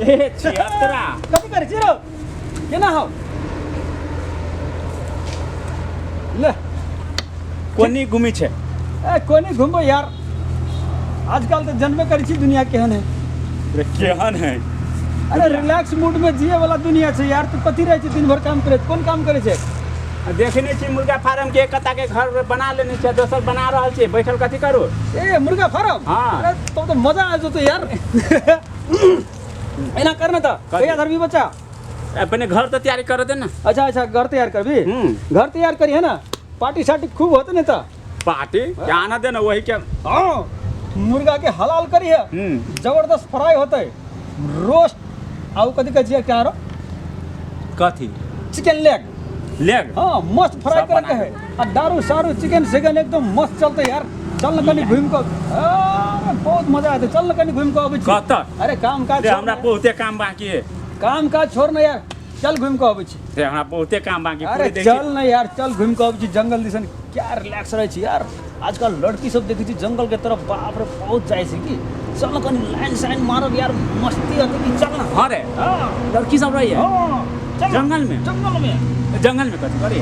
ए छिहत्तरा। कथी करै छी रौ? केना हौ? ले। कोनी घूमी छै? ए कोनी घुमबो यार, आजकल तऽ जनबे करै छी दुनिया केहन है। रे केहन है? अरे रिलैक्स मूड में जिए वाला दुनिया छै यार। तू कथी रहै छै दिन भर काम करैत? कोन काम करै छै? देखे नहीं छी मुर्गा फार्म के एक कत्ता के घर बना लेने छै, दोसर बना रहल छै, बैठल कथी करू? ए मुर्गा फार्म? हाँ। अरे तब तो मजा आ जेतौ यार। एना कर न तऽ, कहिया धरबी बच्चा? अपने घर तो तैयारी कर दे ना। अच्छा अच्छा, घर तैयार करबी? हम्म। घर तैयार करी है ना, पार्टी सार्टी खूब होते ना तऽ? पार्टी क्या आना देना वही के। हाँ, मुर्गा के हलाल करी है। हम्म। जबरदस्त फ्राई होते, रोस्ट आउ कथी कहै छियै क्या आरो? कथी? Chicken leg. लेग? हाँ, मस्त फ्राई सब करके बना है। आ दारू सारू चिकन सिकन एकदम मस्त चलते यार। चल न कनी घूम के, बहुत मजा आते। चल न कनी घूम के अबै छी। कतऽ? अरे काम काज रे छोड़ हमरा न। बहुते काम बाकी है। काम काज छोड़ न यार, चल घूम के अबै छी। रे हमरा बहुते काम बाकी है, अरे पूरे देखी। चल न यार, चल घूम के अबै छी जंगल दिसन। क्या रिलैक्स रहै छी यार। आजकल लड़की सब देखै छी जंगल के तरफ, बाप रे बहुत जाइ छै कि। चल न कनी लाइन साइन मारब यार, मस्ती होते कि। चल न। हाँ रे। हाँ। लड़की सब रही है? हाँ, चल न। जंगल में? जंगल में। जंगल में कथी करी?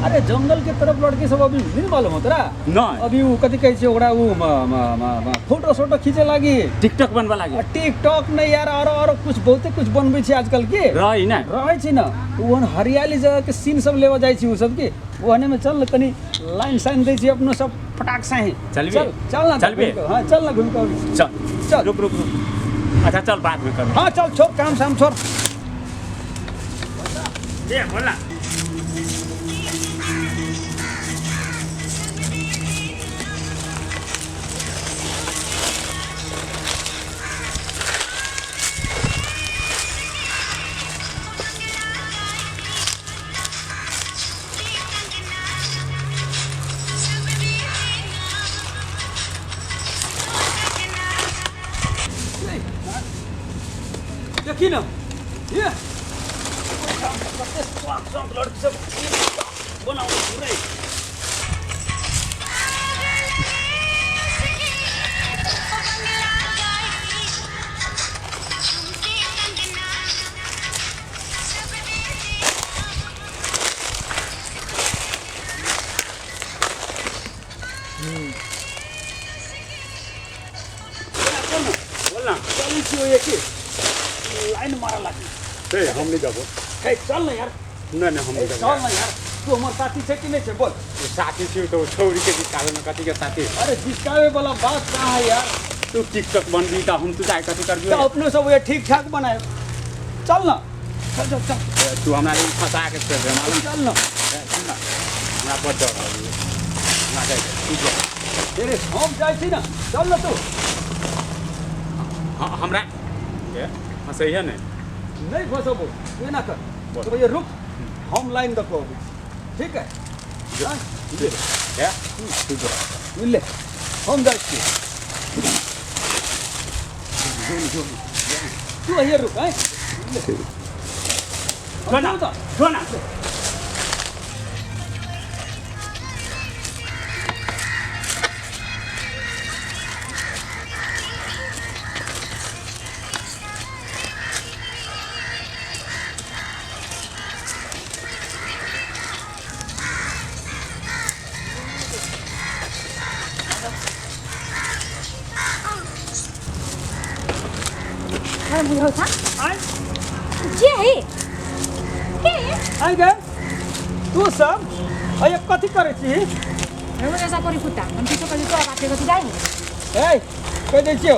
अरे जंगल के तरफ लड़की सब अभी नहीं मालूम हो तोरा? नहीं। अभी उ कथी कहै छै ओकरा, उ म, म, म, म, फोटो सोटो खींचे लागी। टिकटॉक बनबा लागी। आ, टिकटॉक नहीं यार, आरो आरो कुछ बहुते कुछ बनबै छै आजकल के। रही ना? रहै छै ना। ओहन हरियाली जगह के सीन सब लेबऽ जाइ छै उ सब के। ओहने में चल न कनी लाइन साइन दै छै अपनो सब फटाक से ही। चलबी? चल, चल ना। चलबी? घूम के, हाँ, चल ना घूम के अबै छी। चल। चल। रुक, रुक, रुक। अच्छा चल बाद में कर। हाँ चल, छोड़ काम साम छोड़। ए, बोल ना। देखी ना, ये कते स्वाद स्वाद लड़की सब बनाबै छै रे। बोल ना। चलै छी ओए के लाइन मारऽ लागी। ए, हम नहीं जाबो। ए, चल ना यार। नहीं, नहीं, हम नहीं ए, जाबो। चल ना यार, तू हमर साथी छै कि नहीं छै बोल? साथी छी तो छौरी के जिसकावे में कथी के साथी? अरे जिसकावे वाला बात कहाँ है यार। तू टिकटॉक बनबी त हम तू जाय कथी करबी? तो अपनो सब ये ठीक ठाक बनाए। चल ना, चल चल चल। ए, तू हमरा ई फंसा के छोड़ दे, मालूम? चल ना। ए, सुन ना, हमरा बड़ डर लगैया। हमरा जाय दे, तू जा। अरे हम जाइ छी ना, चल ना तू। हाँ, हमरा ए, फंसैहे नहि। नहीं फंसबो, तू एना कर। बोल। तो भैया रुक, हम लाइन देखो अभी, ठीक है? जो। हाँ? ले। ए, तू जो। ले, हम जाइ छी। तू अहिए रुक, हैं? ले। जो ना, हम जो ना। अरे बुझौ था। आय। जे है? के? आय गे। तू सब अये कथी करै छी? हम ऐसा करी कुत्ता, हम किछो करी तो बात कथी जाय। ए, कह दै छियौ,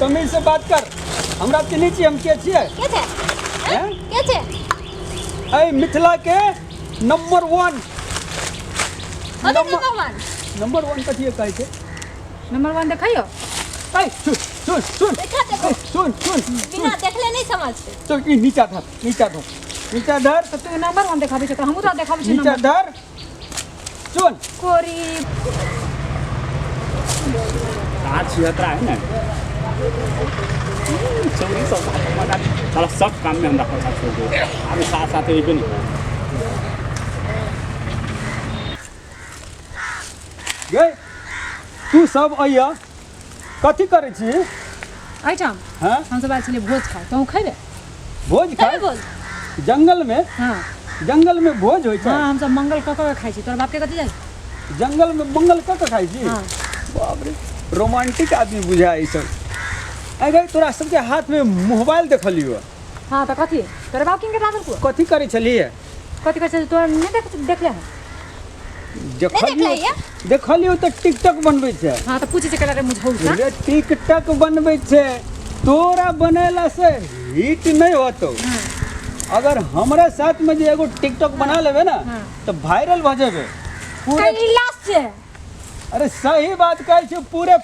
तमीज से बात कर। हमरा चिन्है छी हम के छियै? के छै? हैं? के छै? ए मिथिला के नंबर 1। कथी नंबर 1? नंबर 1 कथी कहै छै? नंबर 1 देखैयो। ए, सुन, सुन, सुन। देखा, देखो। ए, सुन, सुन, बिना देखले नहीं समझते। तो ई नीचा धर, नीचा धर, नीचा धर। तो तू नंबर 1 देखाबै छै त हमहूँ तो देखाबै छी नीचा नंबर। धर। सुन। कोरी। कहाँ छिहत्तरा है ना? चोरी सब मजा। साला सब काम में हमरा पैसा छोड़ दे। अभी साथ साथ अइबे नहीं। गे, तू सब अइया कथी करै छी? एहिठाम? हाँ? हम सब आयल छलियै भोज खाय, तोहूँ खैबे? भोज सही खाय बोल। जंगल में? हाँ। जंगल में भोज होइ छै? हाँ, हम सब मंगल कऽ कऽ खाइ छी। तोरा बाप के कथी जाइ? जंगल में मंगल कऽ कऽ खाइ छी? हाँ। बाप रे, रोमांटिक आदमी बुझाय ई सब। अरे तोरा सबके हाथ में मोबाइल देखलियो। हाँ तऽ कथी तोरा बाप किन के लागल को? कथी करै छलियै? कथी करै छै तोरा नहि देख देखले हँ? देखलियो। देखलियै? देखलियो तऽ टिकटॉक बनबै छै। हाँ तऽ पूछै छै केला रे मुझौसा। रे टिकटॉक बनबै छै, तोरा बनेला से हिट नहीं होतो। अगर हमरा साथ में जे एगो टिकटॉक बना लेबे ना हाँ। तऽ वायरल भऽ जेबे पूरे। कैलाश से। अरे सही बात कहै छी, पूरे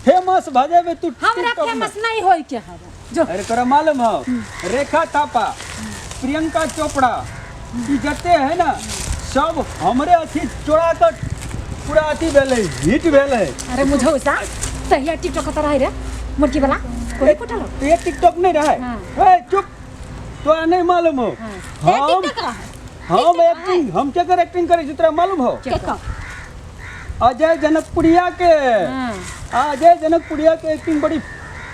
फेमस भऽ जेबे तू हमरा टिकटॉक में। फेमस नहीं होय के हवे जो। अरे तोरा मालूम हो रेखा थापा, प्रियंका चोपड़ा, ई जते है ना सब हमरे अथी चोरा कऽ पूरा अथी भेलै, हिट भेलै। अरे मुझौसा तहिया टिकटॉक कतऽ रहै रे मुर्गी वाला कोई फुटल? तो ये टिकटॉक नहीं रहा है। हाँ। ए, चुप, तोरा नहीं मालूम हो। हाँ। ए, हम टिकटॉक रहा। हम एक्टिंग, हम केकर एक्टिंग करै छी तोरा मालूम हो? केकर? अजय जनकपुरिया के। हाँ। अजय जनकपुरिया के एक्टिंग बड़ी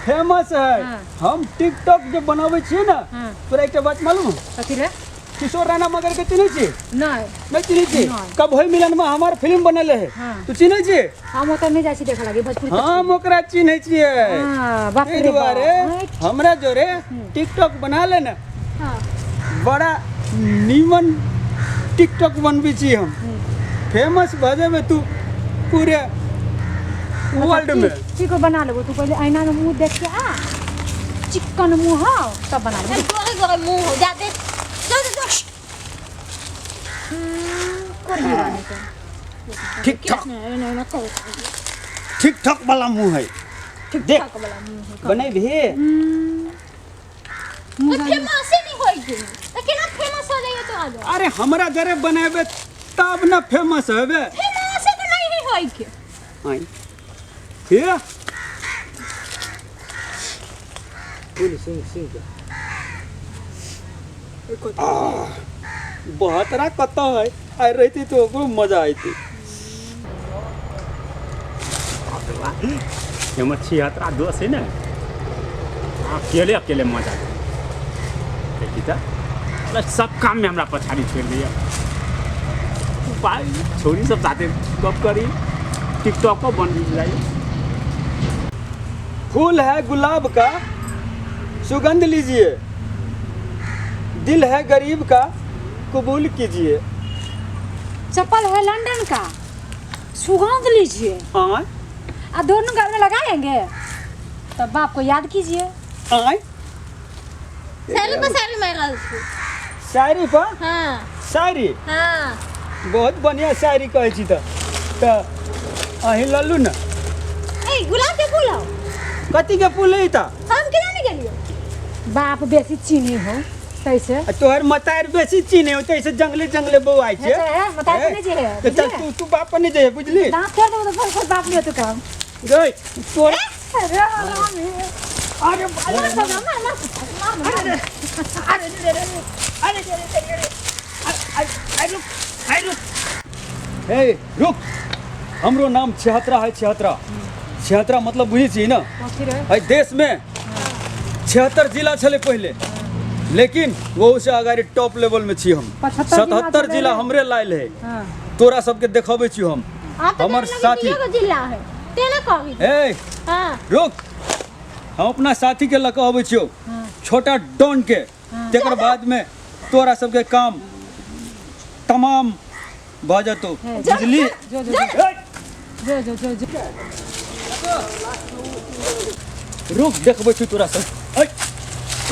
फेमस है। हाँ। हम टिकटॉक जे बनाबै छियै ना, हाँ। तोरा एकटा बात मालूम हो? कथी रे? किशोर राणा मगर के चिन्है छी? नहीं। नहीं चिन्है छी? नहीं। कब होई मिलन में हमार फिल्म बनल है। हाँ। तू चिन्है छी? हम ओतऽ नहीं जाइ छी देखऽ लागी भोजपुरी। हम ओकरा चिन्है छियै। हाँ, बाप एहि रे बाप। दुआरे हमरा जोरे टिकटॉक बना ले ना, हाँ। बड़ा नीमन टिकटॉक बनबै छी हम, फेमस भऽ जेबै तू पूरे वर्ल्ड में। ठीक हो, बना लेबो। तू पहिले आईना में मुंह देख के आ, चिकन मुंह हो तब बना लेबो। गोरे गोरे मुंह हो जा देख। जो जो जो। कोरिया बने के। ठीक ठाक। नहीं नहीं नहीं कहो। ठीक ठाक वाला मुंह है। देख ठाक वाला मुंह है। बनेबही? तो फेमस ही नहीं होई के। तो केना फेमस हो जाइए तो आदो? अरे हमरा जरे बनेबे तब ना फेमस होबे। फेमस तो नहीं होई के। आई हे बहतरा कतऽ है, आइ रहती तो ओकरो मजा आयती। हमर 76 दोस्त है ना, अकेले अकेले मजा देखी तऽ मतलब सब काम में हमरा पछाड़ी छोड़ि दैया। उपाय छोरी सब साथे गप करी, टिकटॉको बनबी जाइ। फूल है गुलाब का सुगंध लीजिए, दिल है गरीब का कबूल कीजिए। चप्पल है लंदन का सुगंध लीजिए। हाँ। आ दोनों गाल में लगाएंगे तब बाप को याद कीजिए। आय सारी पर सारी मारल छी। शायरी पर? हाँ। शायरी? हाँ। बहुत बढ़िया शायरी कहै छी तऽ अहीं लल्लू ना। ए गुलाब के फूल हो। कथी के फूल है तऽ? हम केना नहीं गेलियो? बाप बेसी चीनी हो तैसे। आ तोहर मतार बेसी चीनी हो तैसे जंगले जंगले बौआइ छै। हे, मतार पर नहीं जे तऽ चल तू तू बाप पर नहीं जे बुझली? दांत तोड़ देबो तऽ फिर बाप नहीं होतो काम। गई तोर अरे हरामी। अरे मार मार मार मार मार। अरे अरे अरे अरे हे रुक, हमरो नाम छिहत्तरा है। छिहत्तरा छिहत्तरा मतलब बुझै छी ना? एहि देश में 76 जिला छलै पहिले, लेकिन वहू से अगाड़ी टॉप लेवल में छी हम। 77 जिला हमरे लायल है। तोरा सबके देखबै छी हम। हमर साथी जिला है तेना कहबी। ए हां रुक, हम अपना साथी के लऽ कऽ अबै छियौ, छोटा डॉन के। तकर बाद में तोरा सबके काम तमाम भऽ जेतौ, बुझली? जो जो जो जो जो जो रुक देखबै छी तोरा सब।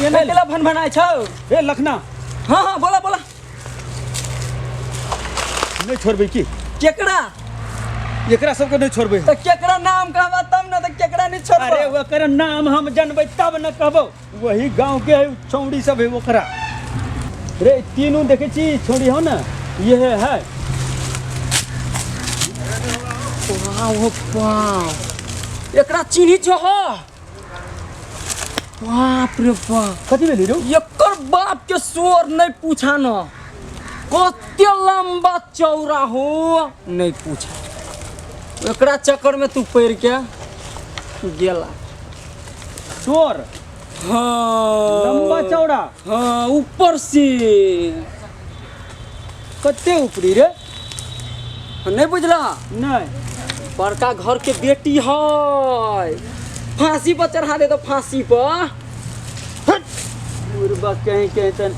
एना केला भन भनाइ छौ? ए लखना। हाँ हाँ बोला बोला। नहीं छोड़बै की? केकरा? एकरा सबके नहीं छोड़बै। तऽ केकरा नाम कहबा तब ना, तऽ केकरा नहीं छोड़बै? अरे ओकर नाम हम जानबै तब न कहबौ। वही गांव के है छौड़ी सब है ओकरा। रे तीनों देखे छी छौड़ी हो ना, ये है। वाह वाह, एकरा चिन्ही छो हो? बाप रे बाप, कथी भेलै रे? एकर बाप के शोर नहीं पूछा न, कते लंबा चौड़ा हो नहीं पूछा। एकरा चक्कर में तू पड़ के गेला। शोर? हाँ लंबा चौड़ा। हाँ ऊपर से। कते ऊपरी रे? नहीं बुझला? नहीं। बड़का घर के बेटी है, फांसी पर चढ़ा दे तो फांसी पर। मुर्बा कहीं कहीं तन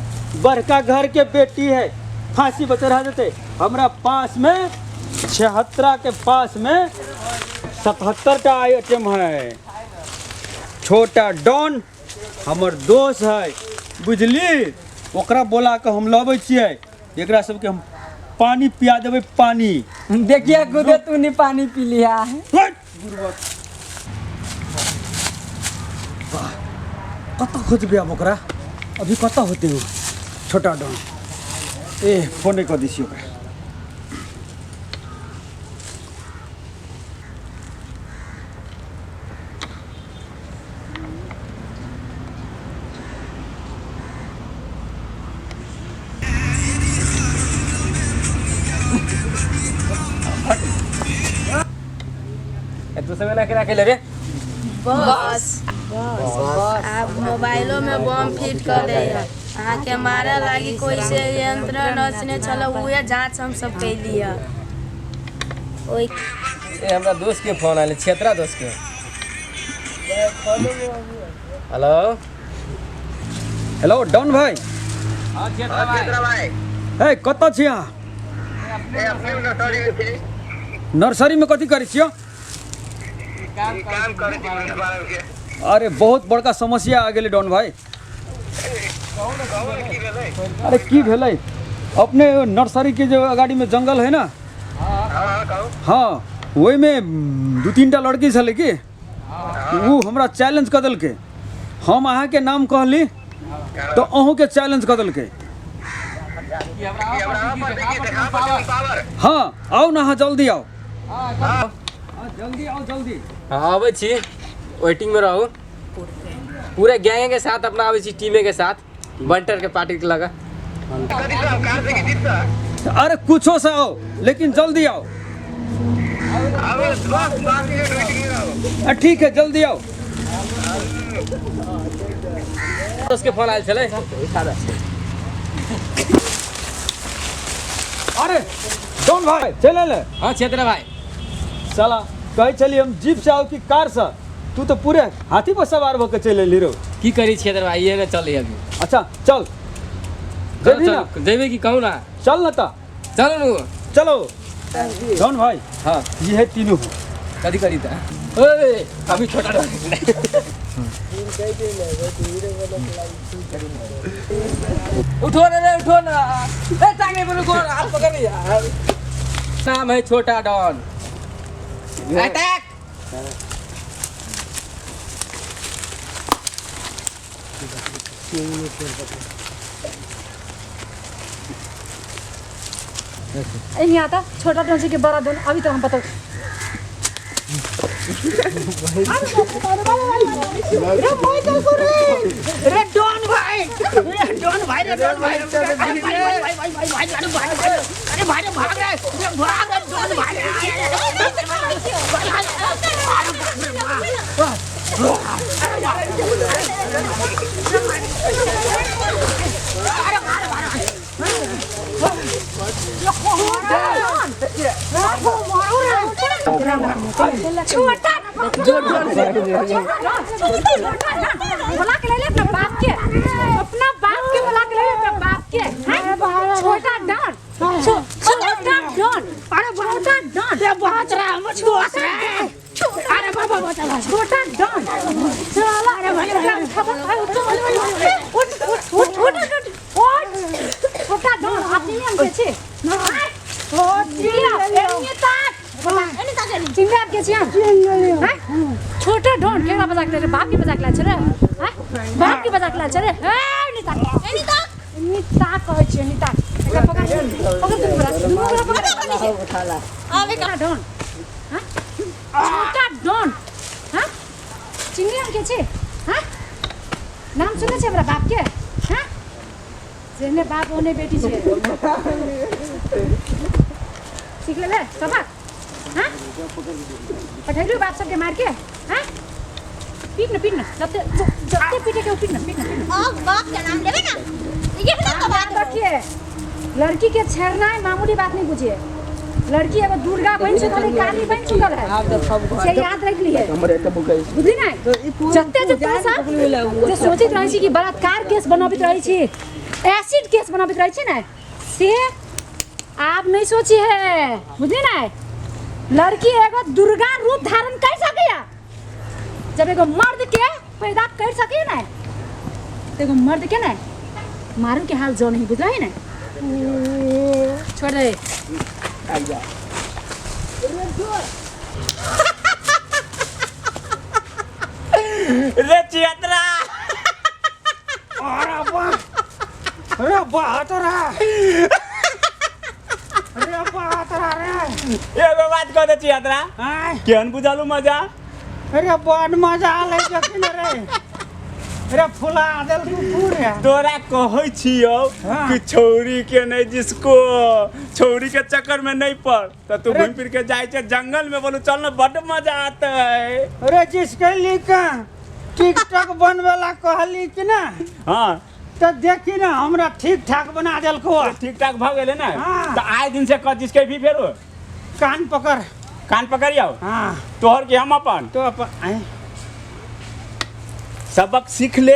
बड़का घर के बेटी है, फांसी पर चढ़ा देते। हमरा पास में 76 के पास में 77 टा आइटम है। छोटा डॉन हमर दोस्त है बुझली, ओकरा बोला के हम लबै छियै, एकरा सबके हम पानी पिया देबै पानी। देखिए गुदे तू नहीं पानी पी लिया है। वाह कत खोजबे अब ओकरा, अभी कत होते हो छोटा डॉन। ए फोने कऽ दै छी ओकरा। रे बस बस आप मोबाइलो में बम फिट कर दे है। अहाँके मारे लागी कोई से यंत्र रचने छल, उहे जांच हम सब कैली है। ओइ ए हमरा दोस्त के फोन आले, छेत्रा दोस्त के। हेलो हेलो डॉन भाई। हां छेत्रा भाई। ए कत छी अहाँ? ए अपने नर्सरी में छी। नर्सरी में कथी करै छियै? काम करै छी के। अरे बहुत बड़का समस्या आ गेलै डॉन भाई। अरे की भेलै, अपने नर्सरी के जो अगाड़ी में जंगल है ना, हाँ वही में 2-3 टा लड़की छलै कि वो हमरा चैलेंज कऽ देलकै। हम अहाँके नाम कहली तऽ अहूँके चैलेंज कऽ देलकै। हाँ आउ ना, अहाँ जल्दी आउ। जल्दी आओ जल्दी। हाँ आबै छी, वेटिंग में रहू। पूरे गैंग के साथ अपना आबै छी, टीमे के साथ बंटर के पार्टी के लगा। अरे कुछो से आओ लेकिन जल्दी आओ। ठीक है जल्दी आओ। उसके फोन आयल छलै। अरे डॉन भाई चल ले। हाँ छेत्रा भाई। साला कहै छली हम जीप से आओ कि कार से, तू तो पूरे हाथी पर सवार भऽ के चलि एली रो। की करी छेत्रा भाई, ये ना चले अभी। अच्छा चल जेबी ना? जेबे की कहू ना? चल ना ता चलो नु चलो। डॉन भाई हाँ ये है तीनों। कदी करी ता ओए अभी छोटा डॉन। उठो रे उठो ना, ए टांगे पर रुको, हाथ पकड़ यार। नाम है छोटा डॉन। अटैक। नहीं आता छोटा डॉन से के बड़ा डॉन, अभी तो हम बताओ। रे डॉन भाई, रे डॉन भाई, रे डॉन भाई, अरे भाई भाई भाई भाई भाई अरे भाई अरे भाई भाग रे, भाग रे डॉन भाई। छोटा बुला के ले ले अपना बाप के, अपना बाप के बुला के ले ले अपना बाप के। छोटा डॉन, छोटा डॉन, अरे छोटा डॉन, बच रहा है बच रहा है। अरे बाबा बच रहा है छोटा डॉन। चला अरे भाई उठ उठ उठ उठ उठ छोटा डॉन आप नहीं हम के छे छोटा डॉन केकरा मजाक ले रे? बाप के मजाक ले छे रे, बाप के मजाक ले छे रे। ए नीता नीता कहै छियै नीता, एकरा पकड़ पकड़ दुनू बरा, दुनू बरा पकड़ उठाला आवे का डॉन। हां छोटा डॉन, हां चिंगरी हम के छे? हां नाम सुनै छे हमरा बाप के? हां जेने बाप ओने बेटी छे। सीख ले सबक। हाँ पठैलू बाप सबके मार के? हाँ पीट न, पीट न, जते जते पीटे के पीट न, पीट न, पीट न। और बाप के नाम लेबे ना, ये ना तो बात रखिए। लड़की के छेड़ना है मामूली बात नहीं बुझिए। लड़की एगो दुर्गा बन चुकल है, काली बन चुकल है, से याद रख लिए, बुझली ना? जते जते सब जे सोचित रहै छी कि बलात्कार केस बनाबैत रहै छी, एसिड केस बनाबैत रहै छी ने, से आब नहीं सोची है, बुझली ना? लड़की एगो दुर्गा रूप धारण कर सकैया। जब एगो मर्द के पैदा कर सके ना, तो एगो मर्द के ना मारू के हाल जो नहीं, बुझल है ना? छोड़ दे। रे चियत्रा, अरे वाह, अरे वाह तोरा, अरे वाह तोरा रे। एगो बात कह दे चियत्रा, केहन बुझालू मजा? अरे बड़ मजा आलै जखन रे, अरे फुला देल पूरे। तोरा कहै छियौ कि छौरी के नहीं जिसको, छौरी के चक्कर में नहीं पड़, तो तू घूम फिर के जाय छै जंगल में, बोलू चल ना बड मजा आता है। अरे जिसके लिए टिकटॉक बनवेला कहली कि ना, हाँ तो देखी ना हमरा ठीक ठाक बना देलको। ठीक ठाक भ गेलै ना? तो आए दिन से कह जिसके भी फेरो कान पकड़, कान पकड़ियौ। हाँ तोहर के हम अपन तो अपन सबक सीख ले।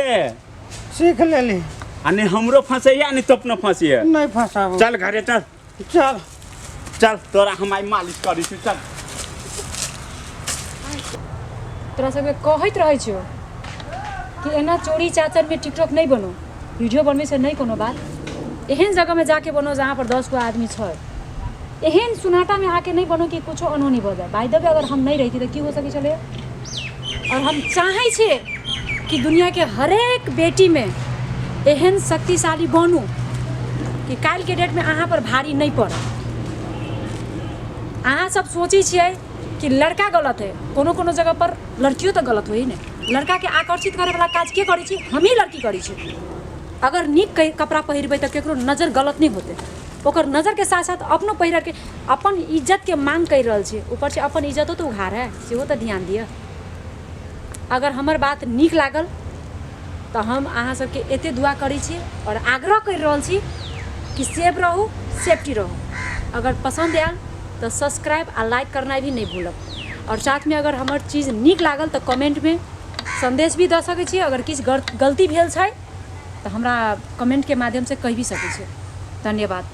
सीख लेली। आ नहीं हमरो फंसैया, नहीं तो अपनो फंसिए। नहीं फंसाबो। चल घरे चल, चल चल, तोरा हम आई मालिश करी छी, चल। तोरा सबके कहैत रहै छियौ कि एना चोरी चाचर में टिकटॉक नहीं बनो, वीडियो बनबै से नहीं कोनो बात। एहन जगह में जाके बनो जहाँ पर 10 गो आदमी छै। एहन सुनाटा में आके नहीं बनो कि कुछो अनहोनी भऽ जाए। बाय the way अगर हम नहीं रहिती तऽ की हो सकै छलै? और हम चाहै छियै कि दुनिया के हरेक बेटी में एहन शक्तिशाली बनू कि काल्हि के डेट में अहाँ पर भारी नहीं पड़त। अहाँ सब सोचै छियै कि लड़का गलत है, कोनो कोनो जगह पर लड़कियों तऽ गलत होइ ने। लड़का के आकर्षित करे वाला काज के करै छी? हमही लड़की करै छी। अगर नीक कपड़ा पहिरबै तऽ केकरो नजर गलत नहीं होतै। ओकर नजर के साथ साथ अपनो पहिर के अपन इज्जत के मांग कर रहल छी, ऊपर से अपन इज्जतो तऽ उघार है, सेहो तऽ ध्यान दिअ। अगर हमर बात नीक लागल तऽ हम अहाँ सबके एते दुआ करै छी और आग्रह कर रहल छी कि सेफ रहू, सेफ्टी रहू। अगर पसंद आयल तऽ सब्सक्राइब आ लाइक करना भी नहीं भूलब। और साथ में अगर हमर चीज नीक लागल तऽ कमेंट में संदेश भी दऽ सकै छी। अगर किछु गलती भेल छै तऽ हमरा कमेंट के माध्यम से कहि भी सकै छी। धन्यवाद।